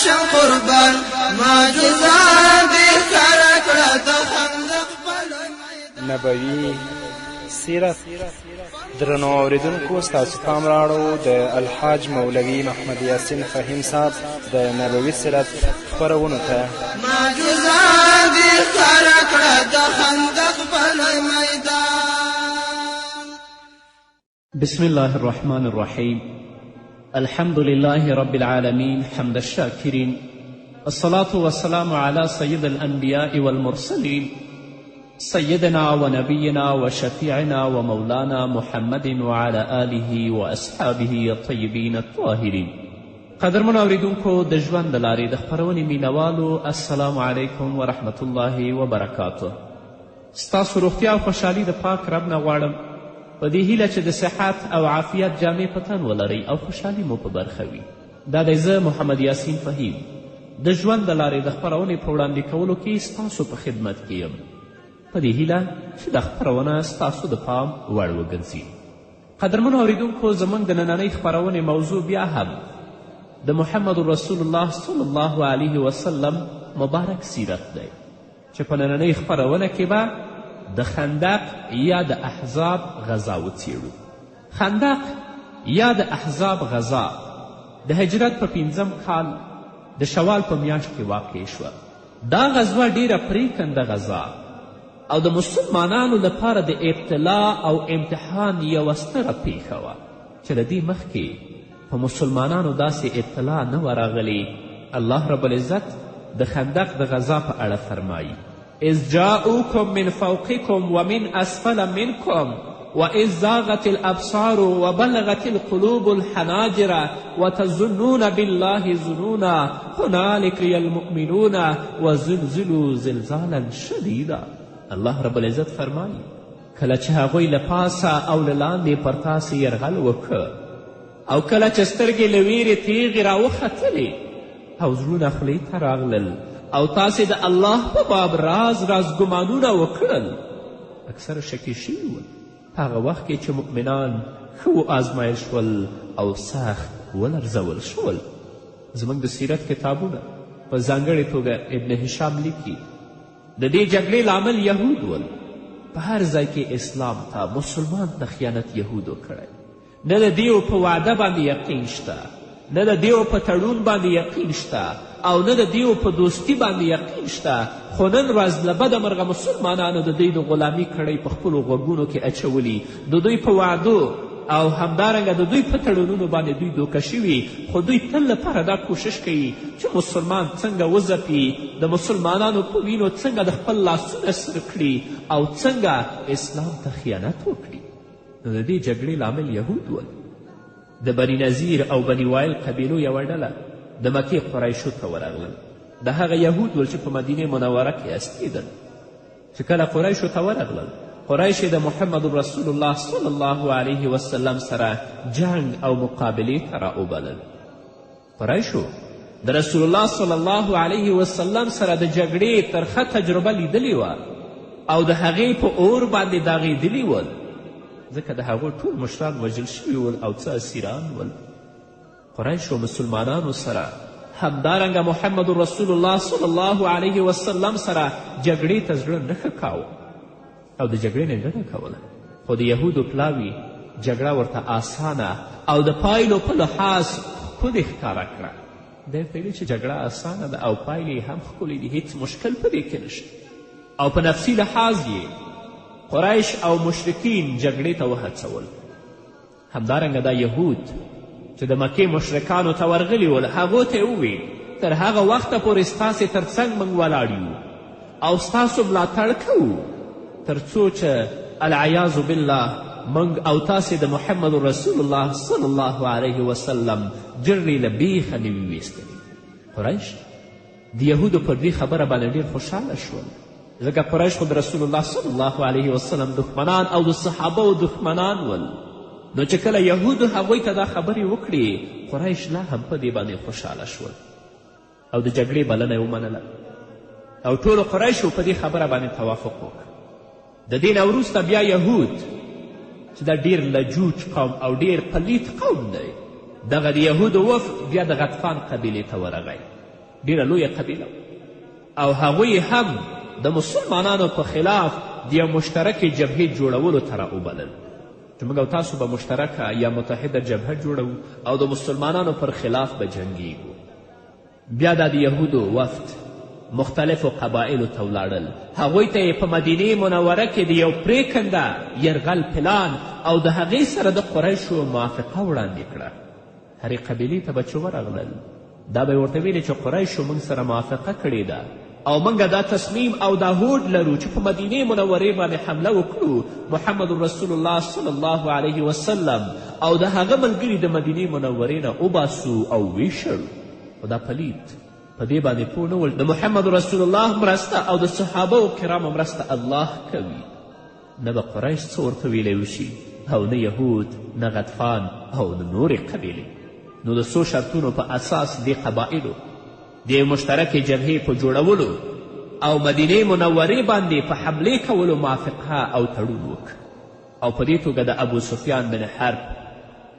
شم قربان، معجزه دې ښکاره کړه د خندق په لوی میدان. نبوي سیرت. درنو اوریدونکو، ستاسو پام رااړوو د الحاج مولوي محمد یاسین فهیم صاحب د نبوي سیرت خپرونو ته. معجزه دې ښکاره کړه د خندق په لوی میدان. بسم الله الرحمن الرحيم. الحمد لله رب العالمين، حمد الشاكرين، الصلاة والسلام على سيد الأنبياء والمرسلين، سيدنا ونبينا وشفيعنا ومولانا محمد وعلى آله وأصحابه الطيبين الطاهرين. قدرمنو اوریدونکو، د ژوند د لارې د خپرونې مینوالو، السلام علیکم ورحمت الله وبرکاته. ستاسو روغتیا او خوشحالي د پاک رب نه غواړم، په دې هیله چې د صحت او عافیت جامې په تن ولرئ او خوشحالي مو په برخه وي. دا دی زه محمد یاسین فهیم د ژوند د لارې د خپرونې په وړاندې کولو کې ستاسو په خدمت کې یم، په دې هیله چې دا خپرونه ستاسو د پام وړ وګرځي. قدرمنو اوریدونکو، زموږ د نننۍ خپرونې موضوع بیا هم د محمد رسول الله صلی الله علیه وسلم مبارک سیرت دی، چې په نننۍ خپرونه کې به د خندق یا د احزاب غذا وڅیړو. خندق یا د احزاب غذا د هجرت په پنځم کال د شوال په میاشت کې واقع شوه. دا غزوه ډیره پریکنده غذا او د مسلمانانو لپاره د ابتلا او امتحان یوه ستره پیښه وه، چې له دې مخکې په مسلمانانو داسې ابتلا نه وه راغلې. الله رب العزت د خندق د غذا په اړه فرمایي: اذ جاءوکم من فوقکم ومن اسفل منکم واذ زاغت الابصار وبلغت القلوب الحناجر وتظنون بالله ظنونا هنالک المؤمنون وزلزلوا زلزالا شدیدا. الله رب العزت فرمایي: کله چې هغوی له پاسه او له لاندې پر تاسې یرغل وکړ، او کله چې سترګې له ویرې تیغې راوختلې او زړونه خولې ته راغلل، او تاسې د الله په باب راز راز ګمانونه وکړل، اکثره شکي شوي ول. په هغه وخت کې چې مؤمنان ښه وازمایل شول او سخت ولرزول شول. زموږ د سیرت کتابونه، په ځانګړې توګه ابن هشام لیکي، د دې جګړې لامل یهود ول. په هر ځای کې اسلام ته، مسلمان ته خیانت یهودو کړی. نه د دیو په وعده باندې یقین شته، نه د دیو په تړون باندې یقین شته، او نه د دیو په دوستی باندې یقین شته. خو نن ورځ له بده مرغه مسلمانانو د دوی د غلامي کړۍ په خپلو غوږونو کې اچولي، د دوی په وعدو او همدارنګه د دوی په تړونونو باندې دوی دوکه شوي. خو دوی تل لپاره دا کوشش کوي چې مسلمان څنګه وځپي، د مسلمانانو په وینو څنګه د خپل لاسونه سره کړي، او څنګه اسلام ته خیانت وکړي. نو د دې جګړې لامل یهود ول. د بني نظیر او بني وایل قبیلو یوه ډله د مکې قریشو ته ورغلل. د هغه یهود ول چې په مدینې منوره کې استېدل. چې کله قریشو ته ورغلل، قریش د محمد رسول الله صلی الله علیه وسلم سره جنګ او مقابلې ته راوبلل. قریشو د رسول الله صلی الله علیه وسلم سره د جګړې ترخه تجربه لیدلې وه او د هغې په اور باندې داغېدلي ول، ځکه د هغو ټول مشران وژل شوي ول او څه اسیران ول. قریشو مسلمانانو سره، همدارنګه محمد رسول الله صلی الله علیه وسلم سره جګړې ته زړه نه ښه کاوه او د جګړې نه ډډه کوله. خو د یهودو پلاوي جګړه ورته اسانه او د پایلو په لحاظ ښکلې ښکاره کړه. دی ورته ویل چې جګړه اسانه ده او پایلې هم ښکلې دي، هیڅ مشکل په دې کې نشته. او په نفسي لحاظ یې قریش او مشرکین جګړې ته وهڅول. همدارنګه دا یهود چې د مکې مشرکانو ته ورغلي ول، هغو ته یې وویل: تر هغه وخته پورې ستاسې تر څنګ موږ ولاړ یو او ستاسو ملاتړ کوو، تر څو چې العیاذ بالله موږ او تاسې د محمد رسول الله صلی الله علیه وسلم جرړې له بیخه نه وي ویستلې. قریش د یهودو پر دې خبره باندې ډېر خوشحاله شول، ځکه قریش خو د رسول الله صلی الله علیه وسلم دښمنان او د صحابه دښمنان ول. نو چې کله یهودو هغوی ته دا خبرې وکړې، قریش لا هم په دې باندې خوشحاله شول او د جګړې بلنه یې ومنله، او ټولو قریشو په دې خبره باندې توافق وکړ. د دې نه وروسته بیا یهود، چې دا ډیر لجوج قوم او ډیر پلیت قوم دی، دغه د یهودو وفد بیا د غطفان قبیلې ته ورغی. ډیره لویه قبیله، او هغوی هم د مسلمانانو په خلاف د یو مشترکې جبهې جوړولو ته راوبلل چې موږ او تاسو به مشترکه یا متحده جبهه جوړوو او د مسلمانانو پر خلاف به جنګیږو. بیا دا د یهودو وفد مختلفو قبایلو ته ولاړل، هغوی ته یې په مدینې منوره کې د یو پرېکنده یرغل پلان او د هغې سره د قریشو موافقه وړاندې کړه. هرې قبیلې ته به چې ورغلل دا به یې ورته ویلې چې قریشو موږ سره موافقه کړې ده او موږ دا تصمیم او دا هوډ لرو چې په مدینې منورې باندې حمله وکړو، محمد رسول الله صلی الله علیه وسلم او د هغه ملګري د مدینې منورې نه وباسو او ویشړو. خو دا پلید په دې باندې پوه نه ول د محمد رسول الله مرسته او د صحابه کرامو مرسته الله کوي، نه به قریش څه ورته ویلی وشي او نه یهود، نه غطفان او نه نورې قبیلې. نو د څو شرطونو په اساس دې قبایلو د یوې مشترکې جبهې په جوړولو او مدینې منورې باندې په حملې کولو موافقه او تړون وکړ او په دې توګه د ابو سفیان بن حرب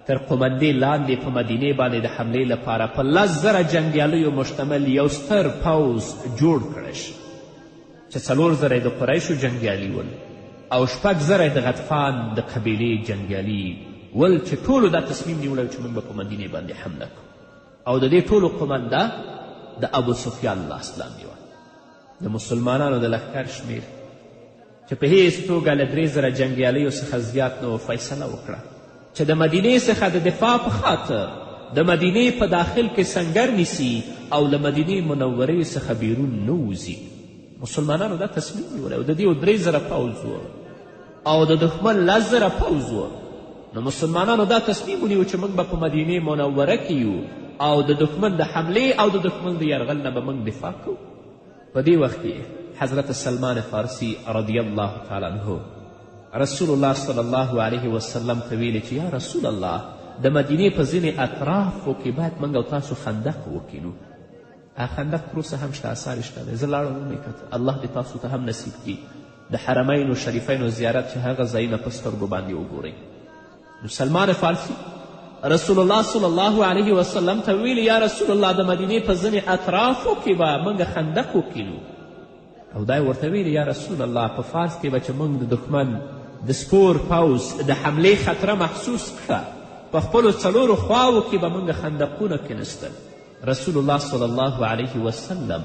تر قومندې لاندې په مدینې باندې د حملې لپاره په 10,000 جنګیالیو مشتمل یو ستر پوځ جوړ کړی شو چې 4,000 یې د قریشو جنګیالي ول او 6,000 یې د غطفان د قبیلې جنګیالي ول چې ټولو دا تصمیم نیولی چې موږ به په مدینې باندې حمله کوو او د دې ټولو قومنده د ابو سفیان لاس لاندې وه. د مسلمانانو د لښکر شمېر چې په هیڅ توګه له 3,000 جنګیالیو څخه زیات نه و، فیصله وکړه چې د مدینې څخه د دفاع په خاطر د مدینې په داخل کې سنګر نیسي او له مدینې منورې څخه بیرون نه وځي. مسلمانانو دا تصمیم نیولی و، د دې 3,000 پوځ و او د دښمن 10,000 پوځ و. نو مسلمانانو دا تصمیم ونیو چې موږ به په مدینې منوره کې یو او د دښمن د حملې او د دښمن د یرغل نه به موږ دفاع کوو. په دې وخت کې حضرت سلمان فارسی رضی الله تعالی عنه رسول الله صلی الله علیه وسلم ته ویلې چې یا رسول الله، د مدینې په ځینې اطرافو کې باید موږ او تاسو خندق وکینو. هغه خندق تر اوسه هم شته، اثار یې شته دی، زه لاړم ومې کتل. الله دې تاسو ته هم نصیب کړي د حرمینو شریفینو زیارت چې هغه ځایونه په سترګو باندې وګورئ. نو سلمان فارسي رسول الله صلی الله علیه وسلم ته ویلي یا رسول الله، د مدینې په ځینې اطرافو کې به موږ خندق وکینو. او دا یې ورته ویلي یا رسول الله، په فارس کې به چې موږ د دښمن د سپور پوځ د حملې خطره محسوس کړه، په خپلو څلورو خواو کې به موږ خندقونه کینستل. رسول الله صلی الله علیه وسلم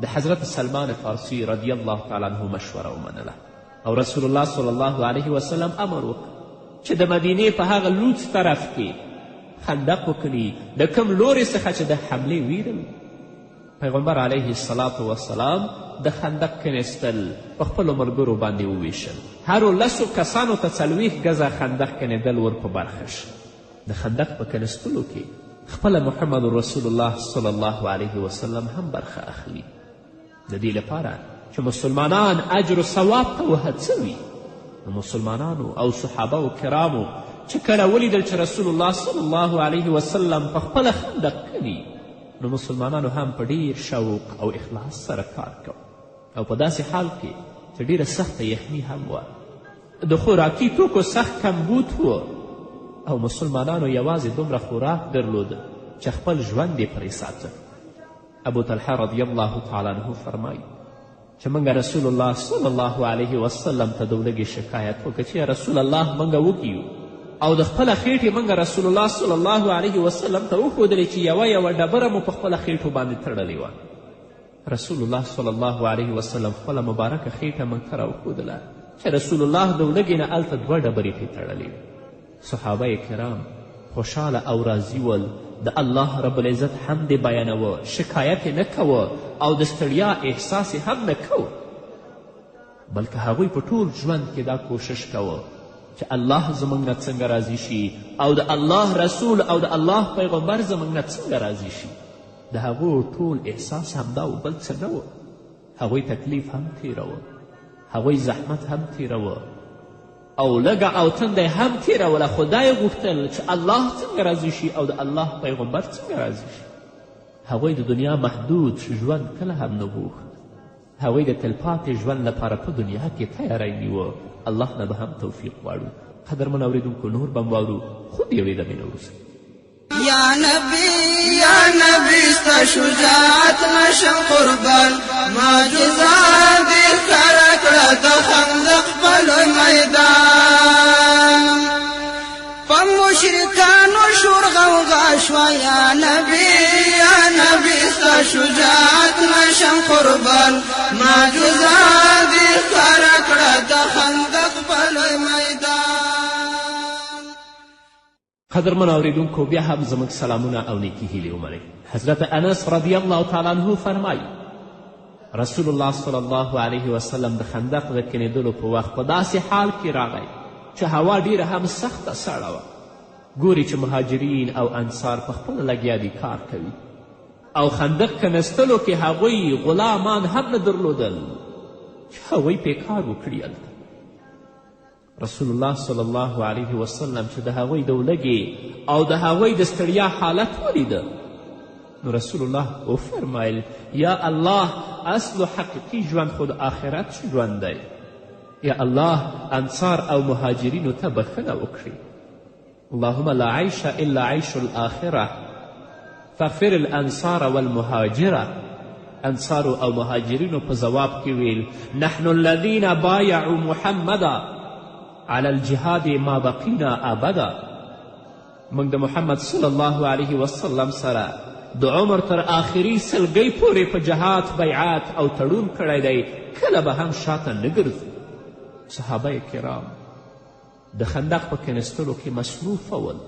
د حضرت سلمان فارسی رضی الله تعالی عنه مشوره ومنله او رسول الله صلی الله علیه وسلم امر وکړ چې د مدینې په هغه لوڅ طرف کې خندق وکړي د کوم لورې څخه چې د حملې ویره وي. پیغمبر علیه الصلاة والسلام د خندق کنستل په خپلو ملګرو باندې وویشل، هرو 10 کسانو ته 40 ګزه خندق کنېدل ور په برخه شي. د خندق په کنستلو کې خپله محمد رسول الله صلی الله علیه وسلم هم برخه اخلي، د دې لپاره چې مسلمانان اجر و ثواب ته وهڅوي. نو مسلمانانو او صحابه و کرامو چې کله ولیدل چې رسول الله صلی الله علیه وسلم په خپله خندق کني، نو مسلمانانو هم په ډیر شوق او اخلاص سره کار کوه او په داسې حال کې چې ډیره سخته یخني هم وه، د خوراکي توکو سخت کمبود و او مسلمانانو یوازې دومره خوراک درلود چې خپل ژوند یې پرې ساته. ابو طلحه رضی الله تعالی عنه فرمایي چې موږ رسول الله صلی الله علیه وسلم ته د ولږې شکایت وکړ چې یا رسول الله، موږ وږي یو او د خپله خېټې موږ رسول الله صلی الله علیه وسلم ته وښودلې چې یوه یوه ډبره مو په خپله خېټو باندې تړلې وه. رسول الله صلی الله علیه وسلم خپله مبارکه خېټه موږ ته راوښودله چې رسول الله د ولږې نه هلته 2 ډبرې پرې تړلې وې. صحابه کرام خوشحاله او راضي ول، د الله رب العزت حمد یې بیانوه، شکایت یې نه کوه او د ستړیا احساس یې هم نه کوه، بلکې هغوی په ټول ژوند کې دا کوشش کوه چې الله زموږ نه څنګه راضي شي او د الله رسول او د الله پیغمبر زموږ نه څنګه راضي شي. د هغو ټول احساس همدا و، بل څه نه و. هغوی تکلیف هم تیروه، هغوی زحمت هم تیروه او لږه او تنده هم تیروله، خو دا یې غوښتل چې الله څنګه راضي شي او د الله پیغمبر څنګه راضي شي. هغوی د دنیا محدود ژوند کله هم نه غوښت، هغوی د تلپاتې ژوند لپاره په دنیا کې تیاری نیوه. الله نه به هم توفیق غواړو. قدرمن اورېدونکو، نور به هم واورو خو د یوې دمې نه وروسته. یا نبی، یا نبی، ستا شجاعت نشم قربان. معجزه دې ښکاره کړه د خندق په لوی میدان. په مشرکانو شور غوغا شوه. یا نبی، یا نبی، ستا شجاعت نشم قربان. معجزه دې ښکاره کړه د خندق په لوی میدان. قدرمن اوریدونکو، بیا هم زموږ سلامونه او نیکي هیلې ومنئ. حضرت انس رضی الله تعالی عنه فرمایي، رسول الله صلی الله علیه وسلم د خندق د کینېدلو په وخت په داسې حال کې راغی چې هوا ډیره هم سخته سړه وه. ګوري چې مهاجرین او انصار په خپله لګیا دي، کار کوي، او خندق کنستلو کې هغوی غلامان هم نه درلودل چې هغوی پې کار وکړي. هلته رسول الله صلی الله علیه وسلم چې د هغوی د ولږې او د هغوی د ستړیا حالت ولیده، نو رسول الله وفرمایل: یا الله، اصل و حقیقي ژوند خو د آخرت ژوند دی. یا الله، انصار او مهاجرینو ته بښنه وکړي. اللهم لا عیش الا عیش الاخره فاغفر الانصار والمهاجره. انصارو او مهاجرینو په ځواب کې ویل: نحن الذین بایعوا محمدا على الجهاد ما بقینا ابدا. موږ د محمد صلی الله علیه وسلم سره د عمر تر آخري سلګۍ پورې په جهاد بیعت او تړون کړی دی، کله به هم شاته نه ګرځو. صحابه کرام د خندق په کنستلو کې مصروفه ول.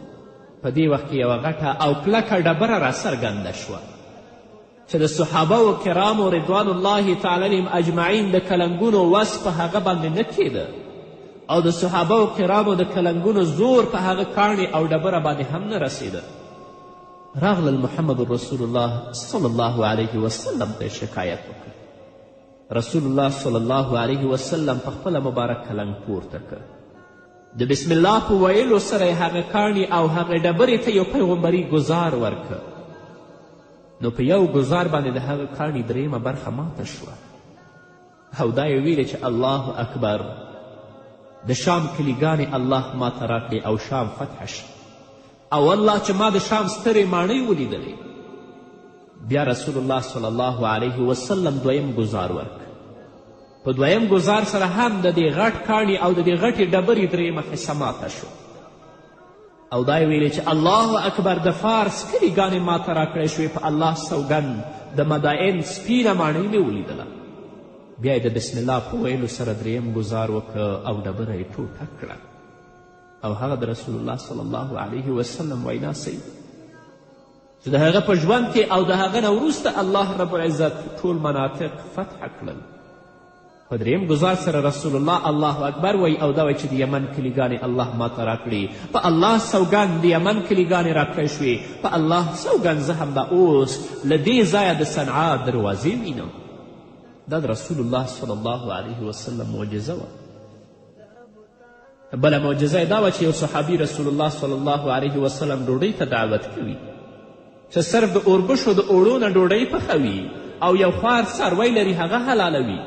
په دې وخت کې یوه غټه او کلکه ډبره راڅرګنده شوه چې د صحابه و کرامو رضوان الله تعالی علیهم اجمعین د کلنګونو وس په هغه باندې نه کېده، او د صحابه و کرامو د کلنګونو زور په هغه کاڼې او ډبره باندې هم نه رسېده. راغلل، محمد رسول الله صلی الله علیه وسلم ته شکایت وکړ. رسول الله صلی الله علیه وسلم په خپله مبارک کلنګ پورته کړ، د بسم الله په ویلو سره یې هغه کاڼي او هغې ډبرې ته یو پیغمبري ګزار ورکړ. نو په یو ګزار باندې د هغه کاڼي درېیمه برخه ماته شوه، او دا یې ویلې چې الله اکبر، د شام کلیګانې الله ماته راکړې او شام فتح شي، او الله چې ما د شام سترې ماڼۍ ولیدلې. بیا رسول الله صلی الله علیه وسلم دویم ګزار ورکړ. په دویم ګزار سره هم د دې غټ کاڼي او د دې غټې ډبرې درېیمه حصه ماته شوه، او دا یې ویلې چې الله اکبر، د فارس کلي ګانې ماته راکړی شوې، په الله سوګند، د مدائن سپینه ماڼۍ مې ولیدله. بیا یې د بسم الله په ویلو سره دریم ګزار وکړ او ډبره یې ټوټه کړه. او هغه د رسول الله صلی الله علیه وسلم وینا صحیح چې د هغه په ژوند کې او د هغه نه وروسته الله رب العزت ټول مناطق فتح کړل. په دریم ګزار سره رسول الله الله اکبر وایي او دا وایي چې د یمن کلیګانې الله ماته راکړي، په الله سوګند، د یمن کلیګانې راکړی شوې، په الله سوګند، زه همدا اوس له دې ځایه د صنعا دروازې وینم. دا د رسول الله صلی الله علیه وسلم معجزه وه. بله معجزه یې دا وه چې یو صحابي رسول الله صلی الله علیه وسلم ډوډۍ ته دعوت کوي، چې صرف د اوربشو د اوړو نه ډوډۍ پخوي او یو خوار څاروی لري، هغه حلالوي.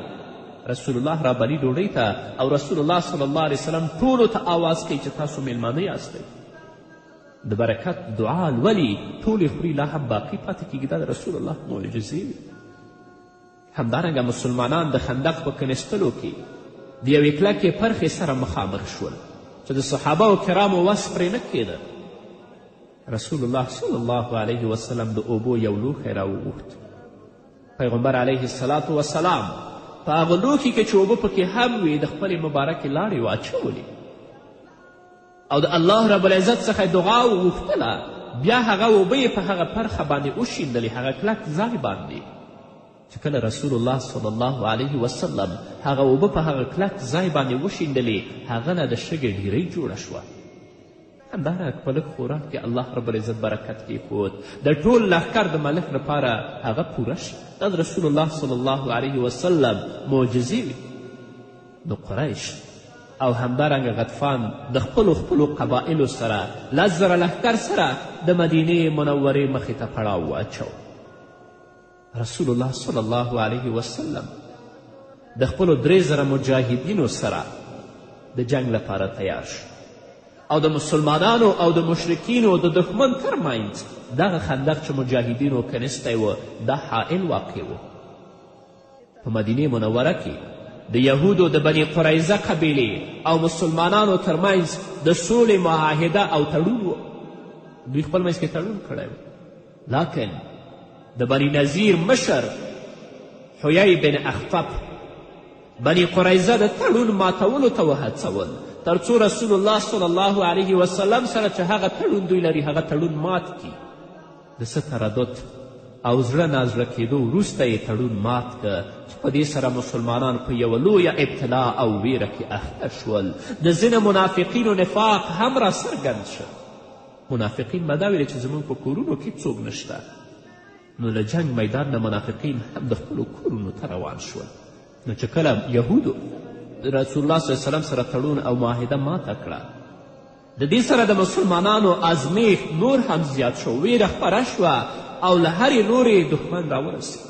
رسول الله رابلي ډوډۍ ته، او رسول الله صلی الله علیه وسلم ټولو ته آواز کوي چې تاسو میلمانه یاستئ. د برکت دعا لولي، ټولې خوري، لا هم باقي پاتې کیږي. دا د رسول الله معجزې وې. همدارنګه مسلمانان د خندق په کنستلو کې د یوې کلکې پرخې سره مخامخ شول چې د صحابه و کرامو وس پرې نه کېده. رسول الله صلی الله علیه وسلم د اوبو یو لوښی راوغوښت. پیغمبر علیه الصلاة وسلام په هغه لوښي کې چې اوبه پکې هم وې، د خپلې مبارکې لاړې واچولې او د الله رب العزت څخه دعا وغوښتله. بیا هغه اوبه یې په هغه پرخه باندې وشیندلې، هغه کلک ځای باندې. چې کله رسول الله صلی الله علیه وسلم هغه اوبه په هغه کلک ځای باندې وشیندلې، هغه نه د شګې ډیرۍ جوړه شوه. همدارنګه په لږ خوراک کې الله رب العزت برکت کیښود، د ټول لښکر د ملک لپاره هغه پوره شو. دا د رسول الله صلی الله علیه وسلم معجزې وې. نو قریش او همدارنګه غطفان د خپلو خپلو قبایلو سره 10,000 لښکر سره د مدینې منورې مخې ته پړاو واچو. رسول الله صلی الله علیه وسلم د خپلو 3000 مجاهدینو سره د جنګ لپاره تیار شو. او د مسلمانانو او د مشرکینو د دښمن ترمنځ دغه خندق چې مجاهدینو کنستی و، دا حائل واقع و. په مدینې منوره کې د یهودو د بني قریظه قبیلې او مسلمانانو ترمنځ د سولې معاهده او تړون و. دوی خپل منځ کې تړون کړی و، لکن د بني نظیر مشر حیی بن اخطب بني قریظه د تړون ماتولو ته وهڅول، تر څو رسول الله صلی الله علیه وسلم سره چې هغه تړون دوی لري هغه تړون مات کړي. د څه تردد او زړه نازړه کېدو وروسته یې تړون مات که، چې په دې سره مسلمانان په یوه لویه ابتلا او ویره کې اخته شول. د ځینو منافقینو نفاق هم راڅرګند شو. منافقین به دا ویل چې زموږ په کورونو کې څوک نشته، نو له جنګ میدان نه منافقین هم د خپلو کورونو ته روان شول. نو چې کله یهودو رسول الله صلی وسلم سره تړون او معاهده ماته کړه، د دې سره د مسلمانانو ازمیښت نور هم زیات شو، ویره خپره شوه او له هرې لورې دښمن راورسید،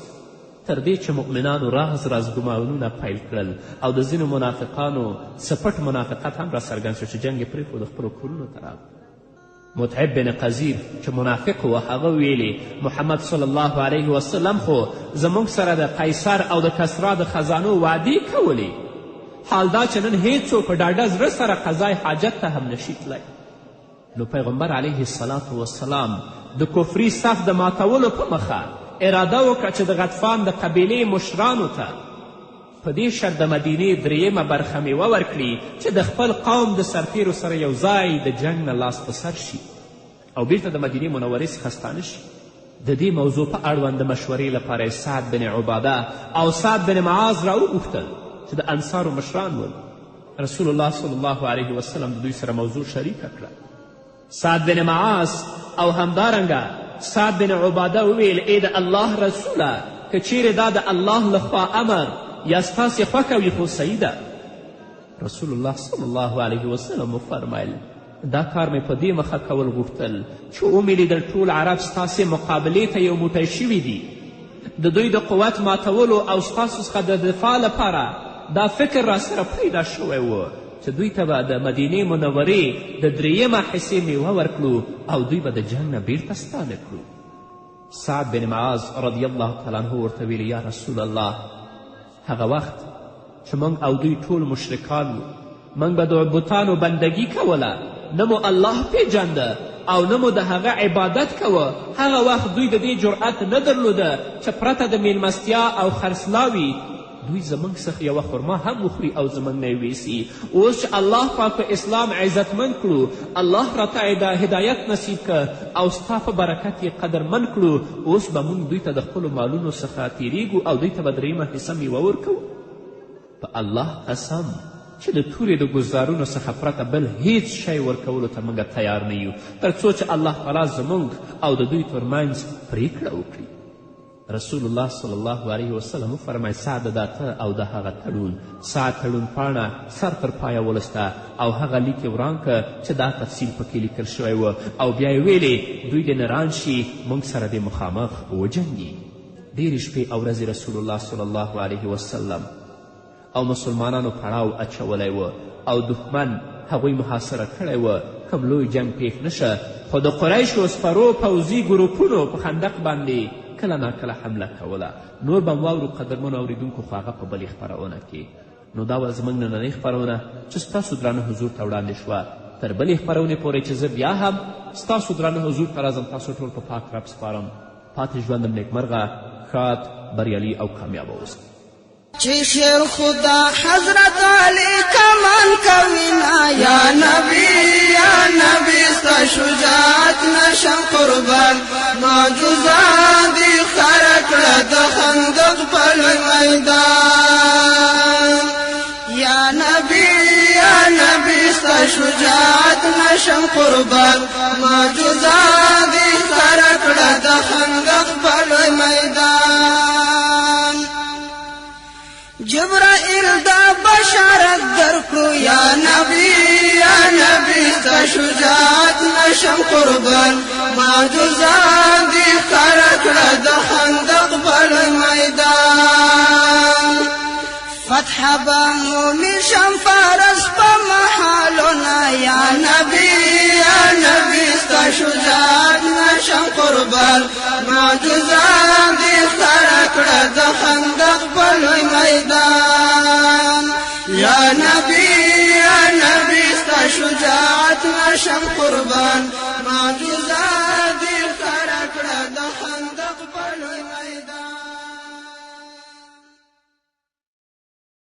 تر دې چې مؤمنانو راز راز ګمانونه پیل کړل او د ځینو منافقانو څه پټ منافقت هم راڅرګند شو چې جنګ یې پرېښود، خپلو کورونو ته راغلل. متعب بن قذیر چې منافق و هغه ویلې محمد صلی الله علیه وسلم خو زموږ سره د قیصر او د کسرا د خزانو وعدې کولې، حال دا چې نن هیڅوک په ډاډه زړه سره قضای حاجت ته هم نشي تللی. نو پیغمبر علیه الصلاة والسلام د کفري صف د ماتولو په مخه اراده وکړه چې د غطفان د قبیلې مشرانو ته په دې شرط د مدینې درېیمه برخه میوه ورکړي چې د خپل قوم د سرتیرو سره یو ځای د جنګ نه لاس په سر شي او بیرته د مدینې منورې څخه ستانه شي. د دې موضوع په اړوند د مشورې لپاره یې سعد بن عباده او سعد بن معاذ راوغوښتل چې د انصارو مشران ول. رسول الله صلی الله علیه وسلم د دوی سره موضوع شریکه کړه. سعد بن معاذ او همدارنګه سعد بن عباده وویل: ای د الله رسوله، که چیرې دا د الله لخوا امر یا ستاسې خوښه وي خو صحیح ده. رسول الله صلی الله علیه وسلم وفرمیل: دا کار مې په دې مخه کول غوښتل چې ومې لیدل ټول عرب ستاسې مقابلې ته یو موټی شوي دي، د دوی د قوت ماتولو او ستاسو څخه د دفاع لپاره دا فکر راسره پیدا شوی و چې دوی ته به د مدینې منورې د درېیمه حصې میوه ورکړو او دوی به د جنګ نه بیرته ستانه کړو. سعد بن معاذ رضی الله تعالی عنه ورته ویلي: یا رسول الله، هغه وخت چې موږ او دوی ټول مشرکان وو، موږ به د بتانو بندګي کوله، نه مو الله پیژنده او نه مو د هغه عبادت کوه. هغه وخت دوی د دې جرأت نه درلوده چې پرته د میلمستیا او خرڅلاوي دوی زموږ څخه یوه خرما هم وخوري او زموږ نه یې ویسي. اوس چې الله پاک په اسلام عزتمند کړو، الله راته هدایت نصیب که او ستا په برکت یې قدرمن کړو، اوس به موږ دوی ته د خپلو مالونو څخه تیریږو او دوی ته به درېیمه حصه میوه ورکوو. په الله قسم چې د تورې د ګزارونو څخه پرته بل هیڅ شی ورکولو ته موږ تیار نه یو، تر څو چې الله تعالی زموږ او د دوی ترمنځ پرېکړه وکړي. رسول الله صلی الله علیه وسلم وفرمایل: سعد دا ته او د هغه تړون. سعد تړون پاڼه سر تر پایه ولوسته او هغه لیک یې وران که چې دا تفصیل پکې لیکل شوی و، او بیا یې ویلې دوی دې نران شي، موږ سره دې مخامخ وجنګي. ډېرې شپې او ورځې رسول الله صلی الله علیه وسلم او مسلمانانو پړاو اچولی و او دښمن هغوی محاصره کړی و، کوم لوی جنګ پیښ نه شه، خو د قریشو سپرو پوځي ګروپونو په خندق باندې کله ناکله حمله کوله. نور به هم واورو قدرمنو اوریدونکو، خو هغه په بلې خپرونه کې. نو دا وه زموږ نننۍ خپرونه چې ستاسو درانه حضور ته وړاندې شوه. تر بلې خپرونې پورې چې زه بیا هم ستاسو درانه حضور ته راځم، تاسو ټول په پاک رب سپارم. پاتې ژوند هم نیکمرغه، ښاد، بریالي او کامیابه اوسئ. چې شیر خدا حضرت علی کمان کوي نا، یا نبی یا نبی ستا شجاعت نشم قربان، معجزه دې ښکاره کړه د خندق په لوی میدان. یا نبی یا نبی ستا شجاعت نشم قربان، معجزه دې ښکاره کړه د خندق په لوی میدان. جبرائیل دا بشارت درکړو، یا نبی یا نبی ستا شجاعت نشم قربان، معجزه دې ښکاره کړه د خندق په لوی میدان. فتح به مومي شم فارس په محالونه، یا نبی، یا نبی، ستا شجاعت نشم قربان. معجزه دې ښکاره کړه د خندق په لوی میدان. یا نبی، یا نبی، ستا شجاعت نشم قربان، معجزه